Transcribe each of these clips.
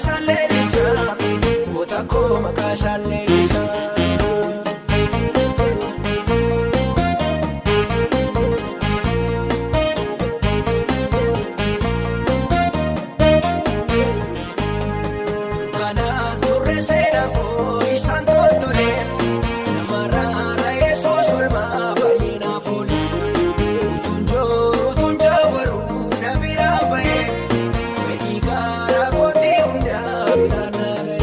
isaan leellisaa. Goota koo maqaa isaan leellisaa. Dukkanaan turre seera koo isaan toltolee namarraa Yesuus olmaa baay'ee naaf oole. Utuun jooru utuun jaawaruu na biraa bahee fedhii garaa kootii hundaa biraan na ga'e.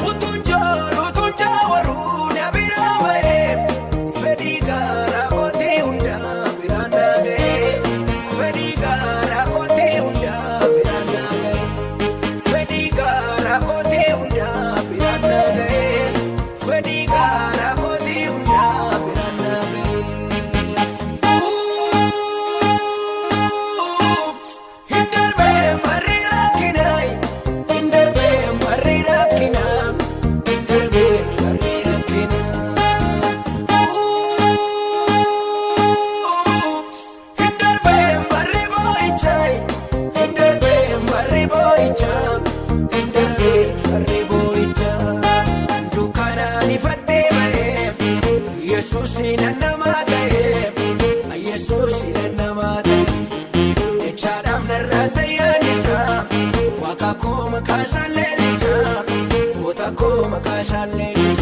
Utuun jooru utuun jaawaruu na biraa bahee fedhii garaa kootii hundaa biraan na ga'e. Fedhii garaa kootii hundaa biraan na ga'e. Fedhii garaa kootii hundaa biraan na ga'e. Fedhii garaa kootii hundaa biraan na ga'e. Hin darbee barri rakkinaa, hin darbee barri rakkinaa, hin darbee barri rakkinaa. Hin darbee barri boo'ichaa, hin darbee barri boo'ichaa, hin darbee barri boo'ichaa. Dukkanaan ifattee bahee, Yesuus nama ta'ee, Yesuus nama ta'ee. Jechaadhaaf narraa tayyaan isaa, Waaqa koo maqaa isaan leellisaa, Goota koo maqaa isaan leellisaa.